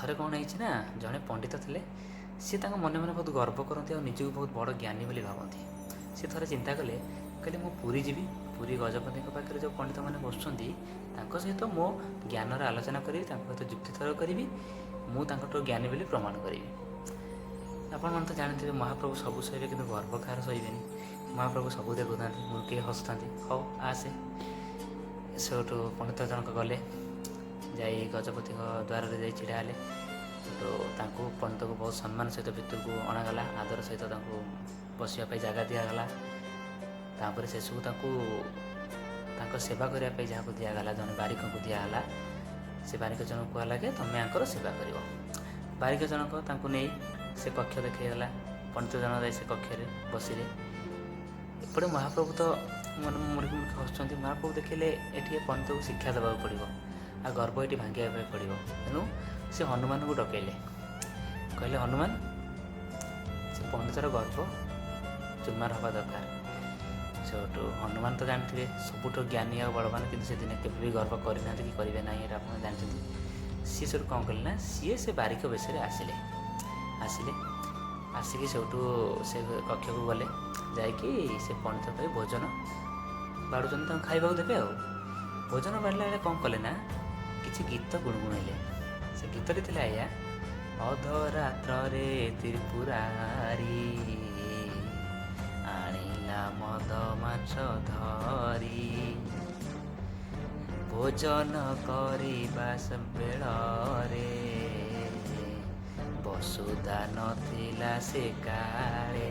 ଥରେ କ'ଣ ହେଇଛି ନା, ଜଣେ ପଣ୍ଡିତ ଥିଲେ। ସିଏ ତାଙ୍କ ମନେ ମନେ ବହୁତ ଗର୍ବ କରନ୍ତି ଆଉ ନିଜକୁ ବହୁତ ବଡ଼ ଜ୍ଞାନୀ ବୋଲି ଭାବନ୍ତି। ସେ ଥରେ ଚିନ୍ତା କଲେ, କହିଲେ ମୁଁ ପୁରୀ ଯିବି, ପୁରୀ ଗଜପତିଙ୍କ ପାଖରେ ଯେଉଁ ପଣ୍ଡିତମାନେ ବସୁଛନ୍ତି ତାଙ୍କ ସହିତ ମୋ ଜ୍ଞାନର ଆଲୋଚନା କରିବି, ତାଙ୍କ ସହିତ ଯୁକ୍ତିତର୍କ କରିବି, ମୁଁ ତାଙ୍କଠୁ ଜ୍ଞାନୀ ବୋଲି ପ୍ରମାଣ କରିବି। ଆପଣମାନେ ତ ଜାଣିଥିବେ, ମହାପ୍ରଭୁ ସବୁ ସହିବେ କିନ୍ତୁ ଗର୍ବ କାହାର ସହିବେନି। ମହାପ୍ରଭୁ ସବୁ ଦେଖୁଥାନ୍ତି, ମୁରୁକି ହସୁଥାନ୍ତି। ହଉ ଆସେ। ସେଠୁ ପଣ୍ଡିତ ଜଣକ ଗଲେ, ଯାଇ ଗଜପତିଙ୍କ ଦ୍ୱାରରେ ଯାଇ ଛିଡ଼ା ହେଲେ। ସେଠୁ ତାଙ୍କୁ ପଣ୍ଡିତକୁ ବହୁତ ସମ୍ମାନ ସହିତ ଭିତରକୁ ଅଣାଗଲା, ଆଦର ସହିତ ତାଙ୍କୁ ବସିବା ପାଇଁ ଜାଗା ଦିଆଗଲା। ତାପରେ ସେସବୁ ତାଙ୍କୁ ତାଙ୍କ ସେବା କରିବା ପାଇଁ ଯାହାକୁ ଦିଆଗଲା, ଜଣେ ବାରିକଙ୍କୁ ଦିଆଗଲା। ସେ ବାରିକ ଜଣକୁ କୁହାଗଲା କି ତମେ ୟାଙ୍କର ସେବା କରିବ। ବାରିକ ଜଣକ ତାଙ୍କୁ ନେଇ ସେ କକ୍ଷ ଦେଖେଇଦେଲା। ପଣ୍ଡିତ ଜଣ ଯାଇ ସେ କକ୍ଷରେ ବସିଲେ। ଏପଟେ ମହାପ୍ରଭୁ ତ ମନେ ମୁରୁକି ମୁରୁକି ହସୁଛନ୍ତି। ମହାପ୍ରଭୁ ଦେଖିଲେ ଏଠି ଏ ପଣ୍ଡିତକୁ ଶିକ୍ଷା ଦେବାକୁ ପଡ଼ିବ ଆଉ ଗର୍ବ ଏଠି ଭାଙ୍ଗିବା ପାଇଁ ପଡ଼ିବ। ତେଣୁ ସେ ହନୁମାନଙ୍କୁ ଡକେଇଲେ। କହିଲେ, ହନୁମାନ, ସେ ପଣ୍ଡିତର ଗର୍ବ ଚୁରମାର ହେବା ଦରକାର। ସେଠୁ ହନୁମାନ ତ ଜାଣିଥିବେ ସବୁଠୁ ଜ୍ଞାନୀ ଆଉ ବଳବାନ, କିନ୍ତୁ ସେ ଦିନେ କେବେ ବି ଗର୍ବ କରିନାହାନ୍ତି କି କରିବେ ନାହିଁ, ଏଇଟା ଆପଣ ଜାଣିଛନ୍ତି। ସିଏ ସେଠୁ କ'ଣ କଲେ ନା, ସିଏ ସେ ବାରିକ ବେଶରେ ଆସିଲେ। ଆସିଲେ, ଆସିକି ସେଠୁ ସେ କକ୍ଷକୁ ଗଲେ। ଯାଇକି ସେ ପଣ୍ଡିତ ପାଇଁ ଭୋଜନ ବାଢ଼ୁଛନ୍ତି, ତାଙ୍କୁ ଖାଇବାକୁ ଦେବେ। ଆଉ ଭୋଜନ ବାଢ଼ିଲା ବେଳେ କ'ଣ କଲେ ନା, କିଛି ଗୀତ ଗୁଣୁଗୁଣେଇଲେ। ସେ ଗୀତଟି ଥିଲା ଏଇଆ: ଅଧରାତ୍ରରେ ତ୍ରିପୁରାରୀ ଆଣିଲା ମଦ ମାଂସ ଧରି, ଭୋଜନ କରିବା ବେଳରେ ବସୁଧା ନଥିଲା ସେ କାଳେ।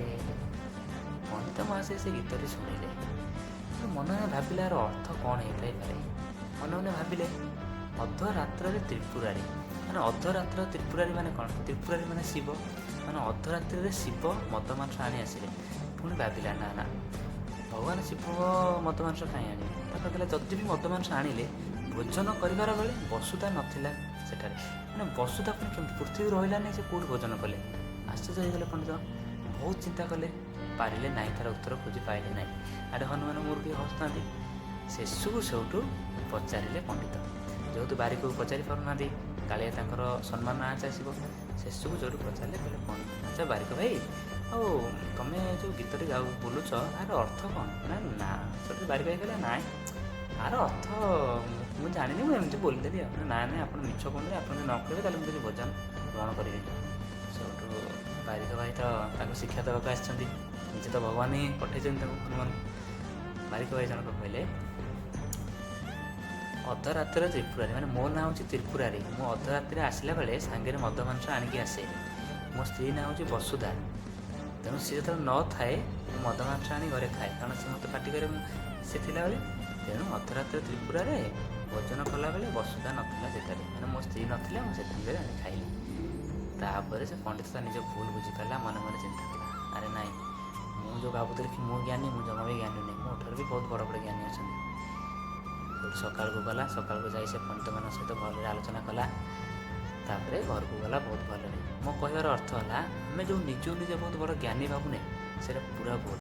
ପଣ୍ଡିତ ମହାଶୟ ସେ ଗୀତଟି ଶୁଣିଲେ। ମନେ ମନେ ଭାବିଲେ ଏହାର ଅର୍ଥ କ'ଣ ହେଇଥାଇପାରେ। ମନେ ମନେ ଭାବିଲେ, ଅଧରାତ୍ରରେ ତ୍ରିପୁରାରୀ ମାନେ, ଅଧରାତ୍ର ତ୍ରିପୁରାରୀ ମାନେ କ'ଣ? ତ୍ରିପୁରାରୀ ମାନେ ଶିବ, ମାନେ ଅଧରାତ୍ରିରେ ଶିବ ମଦ ମାଂସ ଆଣି ଆସିଲେ। ପୁଣି ଭାବିଲା, ନା ନା, ଭଗବାନ ଶିବ ମଦ ମାଂସ କାହିଁ ଆଣିବେ? ତାପରେ କହିଲା, ଯଦି ବି ମଦ ମାଂସ ଆଣିଲେ, ଭୋଜନ କରିବାର ବେଳେ ବସୁଧା ନଥିଲା ସେଠାରେ, ମାନେ ବସୁଧା ପୁଣି କେମିତି ପୃଥିବୀ ରହିଲାନି, ସେ କେଉଁଠି ଭୋଜନ କଲେ? ଆଶ୍ଚର୍ଯ୍ୟ ହେଇଗଲେ ପଣ୍ଡିତ। ବହୁତ ଚିନ୍ତା କଲେ, ପାରିଲେ ନାହିଁ, ତାର ଉତ୍ତର ଖୋଜି ପାଇଲେ ନାହିଁ। ଆଡ଼େ ହନୁମାନ ମୁରୁକି ହସୁଥାନ୍ତି। ଶେଷକୁ ସେଇଠୁ ପଚାରିଲେ ପଣ୍ଡିତ। ଯେହେତୁ ବାରିକକୁ ପଚାରି ପାରୁନାହାନ୍ତି, କାଳେ ତାଙ୍କର ସମ୍ମାନ ଆଞ୍ଚ ଆସିବ, ଶେଷକୁ ଯେଉଁଠୁ ପଚାରିଲେ, କହିଲେ, ଆଚ୍ଛା ବାରିକ ଭାଇ, ଆଉ ତମେ ଯେଉଁ ଗୀତଟି ଗାଉ ବୋଲୁଛ ଏହାର ଅର୍ଥ କ'ଣ? ନା ନା, ସେଠୁ ବାରିକ ଭାଇ କହିଲେ, ନାଇଁ, ଆର ଅର୍ଥ ମୁଁ ଜାଣିନି, ମୁଁ ଏମିତି ବୋଲିଦେଲି। ଆଉ ନା ନାଇଁ, ଆପଣ ମିଛ କୁହନ୍ତୁନି। ଆପଣ ଯଦି ନ କହିବେ ତାହେଲେ ମୁଁ କିଛି ଭୋଜନ ଗ୍ରହଣ କରିବିନି। ସେଠୁ ବାରିକ ଭାଇ ତ ତାଙ୍କୁ ଶିକ୍ଷା ଦେବାକୁ ଆସିଛନ୍ତି, ନିଜେ ତ ଭଗବାନ ହିଁ ପଠେଇଛନ୍ତି ତାଙ୍କୁ ହନୁମାନ। ବାରିକ ଭାଇ ଜଣକ କହିଲେ, ଅଧରାତ୍ରରେ ତ୍ରିପୁରାରୀ ମାନେ ମୋ ନାଁ ହେଉଛି ତ୍ରିପୁରାରୀ। ମୁଁ ଅଧରାତ୍ରିରେ ଆସିଲା ବେଳେ ସାଙ୍ଗରେ ମଦ ମାଂସ ଆଣିକି ଆସେ। ମୋ ସ୍ତ୍ରୀ ନାଁ ହେଉଛି ବସୁଧା। ତେଣୁ ସିଏ ଯେତେବେଳେ ନଥାଏ ମୁଁ ମଦ ମାଂସ ଆଣି ଘରେ ଖାଏ, କାରଣ ସେ ମୋତେ ପାଟି କରେ ମୁଁ ସେ ଥିଲାବେଳେ। ତେଣୁ ଅଧରାତ୍ରରେ ତ୍ରିପୁରାରେ ଭୋଜନ କଲାବେଳେ ବସୁଧା ନଥିଲା ସେଠାରେ, ମାନେ ମୋ ସ୍ତ୍ରୀ ନଥିଲା, ମୁଁ ସେତିକିବେଳେ ଆଣି ଖାଇଲି। ତାପରେ ସେ ପଣ୍ଡିତ ତା ନିଜ ଭୁଲ ବୁଝିପାରିଲା। ମନେ ମନେ ଚିନ୍ତା କଲା, ଆରେ ନାଇଁ, ମୁଁ ଯେଉଁ ଭାବୁଥିଲି କି ମୁଁ ଜ୍ଞାନୀ, ମୁଁ ଜମା ବି ଜ୍ଞାନୀ ନୁହେଁ, ମୋ ଠାରୁ ବି ବହୁତ ବଡ଼ ବଡ଼ ଜ୍ଞାନୀ ଅଛନ୍ତି। ସେଠୁ ସକାଳକୁ ଗଲା। ସକାଳକୁ ଯାଇ ସେ ପଣ୍ଡିତମାନଙ୍କ ସହିତ ଭଲରେ ଆଲୋଚନା କଲା। ତାପରେ ଘରକୁ ଗଲା ବହୁତ ଭଲରେ। ମୋ କହିବାର ଅର୍ଥ ହେଲା, ଆମେ ଯେଉଁ ନିଜକୁ ନିଜେ ବହୁତ ବଡ଼ ଜ୍ଞାନୀ ଭାବୁନେ, ସେଇଟା ପୁରା ଭୁଲ।